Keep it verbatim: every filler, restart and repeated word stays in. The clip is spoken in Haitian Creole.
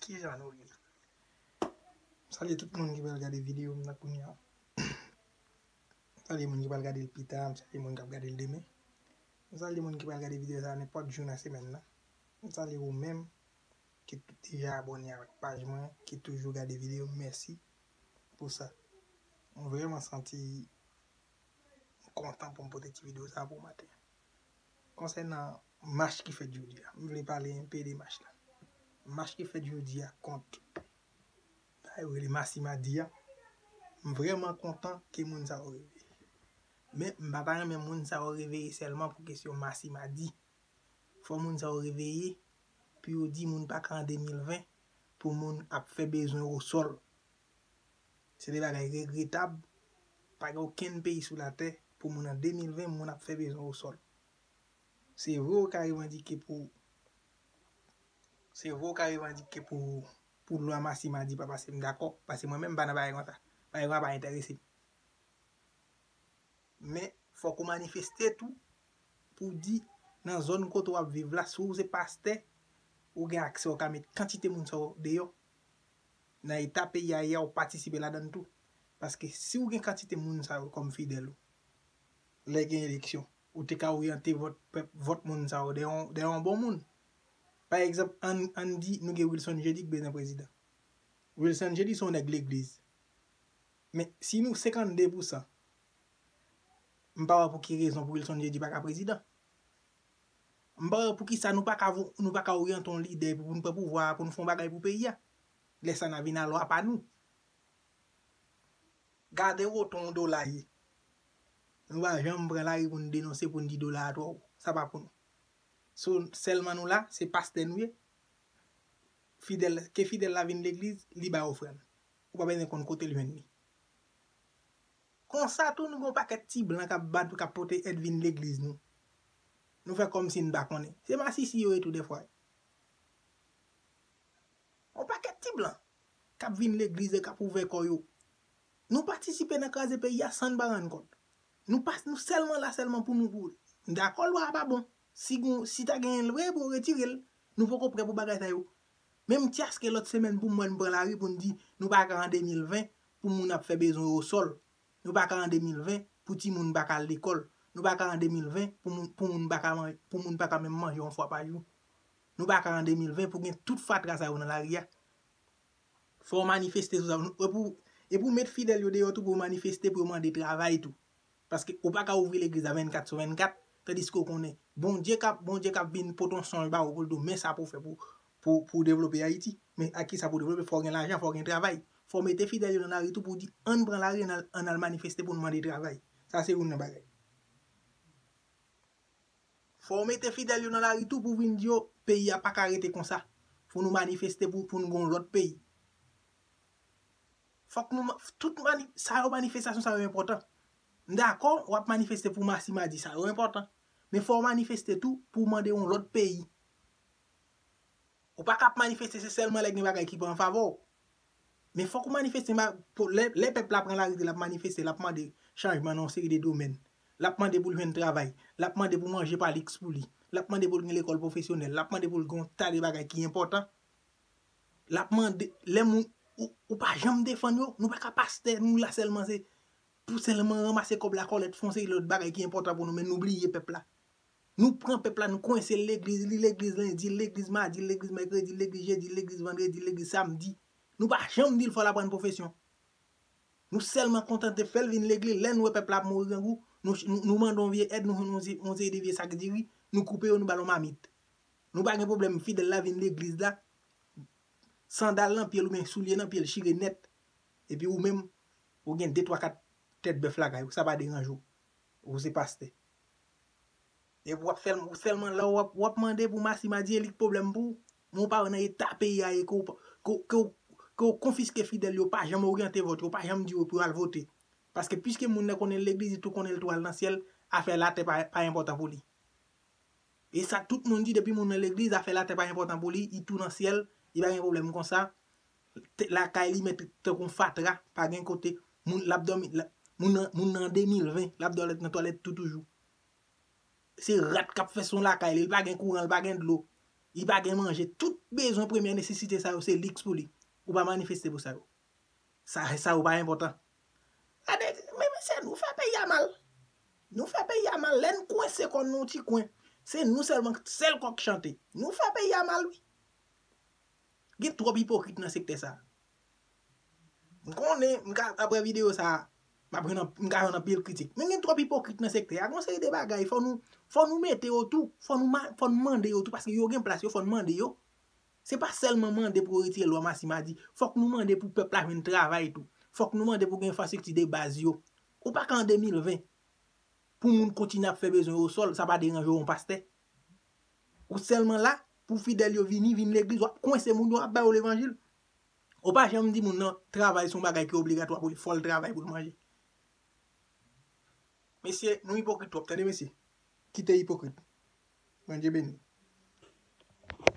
Kijan nou ye? M salye tout moun ki pral gade videyo m nan kounye a. M salye moun ki pral gade l pita, m salye moun k ap gade l demen. M salye moun ki pral gade videyo sa a nenpòt jou nan semèn nan. M salye ou menm ki t-, deja abòne avèk paj mwen, ki toujou gade videyo m, mèsi pou sa. Mwen vrèman santi kontan pou m pote ti videyo sa a pou w maten an. Konsènan mach ki fèt jodi a, m vle pale enpe de mach la. Mach ki fèt jodi a kont sa yo rele Masimadi a, m vrèman kontan ke moun sa yo reveye. Men, m pa ta renmen moun sa yo reveye sèlman pou kesyon Masimadi. Fò moun sa yo reveye pou yo di moun pa ka an de mil ven pou moun ap fè bezwen osòl. Se de bagay regretab. Pa gen okenn peyi sou latè pou moun an de mil ven, moun ap fè bezwen osòl. Se vre ou ka revandike pou, se vre ou ka revandike pou, pou lwa Masimadi pa pase, m dakò. Paske mwen menm m pa nan bagay konsa. Bagay konsa pa enterese m. Men, fòk ou manifeste tou pou w di nan zòn kote w ap viv la, si w se pastè, ou gen aksè, ou ka met kantite moun sa yo deyò. Nan eta peyi a ye a, ou patisipe ladan l tou. Paske si w gen kantite moun sa yo kòm fidèl ou, lè gen eleksyon, ou te ka oryante vòt pèp, vòt moun sa yo dèyè yon, dèyè yon bon moun. Pa egzanp, ann, ann di nou gen Wilson Jeudi ki bezwen prezidan. Wilson Jeudi se yon nèg legliz. Men si nou senkannde pousan, m pa wè pou ki rezon pou Wilson Jeudi pa ka prezidan. M pa wè pou ki sa nou pa ka vo-, nou pa ka oryante yon lidè pou, pou nou pran pouvwa a, pou nou fè yon bagay pou peyi a. Lè sa n a vin a lwa pa nou. Gade woton yon dola ye. Nou pa janm pran lari pou n denonse, pou n di dola a twò wo. Sa pa pou nou. So, sèlman nou la, se pastè nou ye. Fidèl, ke fidèl la vin legliz, li bay ofrann. Ou pa bezwen konn kote l jwenn li. Konsa tou, nou gen yon pakèt ti blan k ap bat, k ap pote èd vin legliz nou. Nou fè kòmsi n pa konnen. Se masisi yo ye tou defwa. Yon pakèt ti blan k ap vin legliz e k ap ouvè kò yo. Nou patisipe nan kraze peyi a san n pa rann kont. Nou pa, nou sèlman la sèlman pou nou, pou, m dakò lwa a pa bon. Si gon, si ta genyen l vre, pou yo retire l. Nou poko prè pou bagay sa yo. Menm tyaske lòt semèn pou m wè n pran lari pou n di nou pa ka an de mil ven pou moun ap fè bezwen yo sòl. Nou pa ka an de mil ven pou timoun pa ka al lekòl. Nou pa ka an de mil ven pou moun, pou moun pa ka man-, pou moun pa ka menm manje yon fwa pa jou. Nou pa ka an de mil ven pou gen tout fatra sa yo nan lari a. Fò w manifeste sou sa. E pou, e pou met fidèl yo deyò tou pou yo manifeste, pou yo mande travay tou. Paske ou pa ka ouvri legliz la vennkat sou vennkat, tandiske w konnen Bondye k ap, Bondye k ap vin pote yon sonj ba ou pou l di w men sa pou w fè pou, pou, pou w devlope Ayiti. Men ak ki sa pou w devlope? Fò w gen lajan, fò w gen travay. Fò w mete fidèl yo nan lari tou pou w di ann pran lari, ann al, ann al manifeste pou n mande travay. Sa se youn nan bagay. Fò w mete fidèl yo nan lari tou pou w vin di yo peyi a pa ka rete konsa. Fò nou manifeste pou, pou n gen yon lòt peyi. Fòk nou ma-, tout mani-, sa yo, manifestasyon sa yo enpòtan. M dakò, w ap manifeste pou Masimadi, sa yo enpòtan. Men fò w manifeste tou pou w mande yon lòt peyi. Ou pa ka ap manifeste se sèlman lè gen bagay ki pa an favè w. Men fòk ou manifeste, ma-, pou, lè, lè pèp la pran lari, l ap manifeste, l ap mande chanjman nan yon seri de domèn. L ap mande pou l jwenn travay. L ap mande pou manje pa liks pou li. L ap mande pou l gen lekòl pwofesyonèl. L ap mande pou l gen yon ta de bagay ki enpòtan. L ap mande, lè moun, ou, ou pa janm defann yo, nou pa ka pastè, nou la sèlman se pou sèlman ranmase kòb la, kòlèt, fè yon seri lòt bagay ki enpòtan pou nou, men nou bliye pèp la. Nou pran pèp la, nou kwense l legliz, li legliz lendi, li legliz madi, li legliz mèkredi, li legliz jedi, li legliz vandredi, li legliz samdi. Nou pa janm di l fò l aprann pwofesyon. Nou sèlman kontante fè l vin legliz. Lè nou wè pèp la ap mouri grangou, nou, nou, nou mande yon vye èd, nou, nou, yon seri de vye sak diri, nou koupe yo, nou ba l yon mamit. Nou pa gen pwoblèm fidèl la vin legliz la, sandal nan pye l oubyen soulye nan pye l chire nèt. Epi ou menm, ou gen de, twa, kat tèt bèf lakay ou, sa pa deranje w. Ou se pastè. Epi w ap fè l, ou sèlman la w ap, w ap mande pou Masimadi, e li k pwoblèm pou ou. Men w pa wè nan eta peyi a ye ke w, ke, ke, ke w konfiske fidèl yo, pa janm oryante vòt yo, pa janm di yo pou yo al vote. Paske piske moun nan konnen l legliz, li tou konnen l tou al nan syèl, afè latè pa, pa enpòtan pou li. E sa tout moun di, depi moun nan legliz, afè latè pa enpòtan pou li, li tou nan syèl, li pa gen pwoblèm konsa. Te-, lakay li mèt tankou yon fatra, pa gen kote, moun l ap dòmi, l-, moun nan, moun nan de mil ven, l ap dòmi nan twalèt tou toujou. Se rat k ap fè son lakay li, li pa gen kouran, li pa gen dlo. Li pa gen manje. Tout bezwen premyè nesesite sa yo, se liks pou li. Ou pa manifeste pou sa yo. Sa, sa yo pa enpòtan. Gade, men mesye, nou fè peyi a mal. Nou fè peyi a mal. Lè n kwense kò n nan yon ti kwen, se nou sèlman, sèl kòk chante. Nou fè peyi a mal, wi. Gen twòp ipokrit nan sektè sa. M konnen, m ka, apre videyo sa, m ap jwenn anp-, m ka jwenn anpil kritik. Men gen twòp ipokrit nan sektè a. Gon seri de bagay, fò nou, fò nou mete yo tou, fò nou ma-, fò nou mande yo tou, paske yo gen plas yo, fò nou mande yo. Se pa sèlman mande pou yo retire lwa Masimadi. Fòk nou mande pou pèp la jwenn travay tou. Fòk nou mande pou gen enfrastrikti de baz yo. Ou pa ka an de mil ven pou moun kontinye ap fè bezwen yo sòl, sa pa deranje yon pastè. Ou sèlman la pou fidèl yo vini, vin legliz, w ap kwense moun yo, w ap ba yo levanjil. Ou pa janm di moun nan travay se yon bagay ki obligatwa pou li, fò l travay pou l manje. Mesye, nou ipokrit twòp, tande mesye. Kite ipokrit. Bondye beni.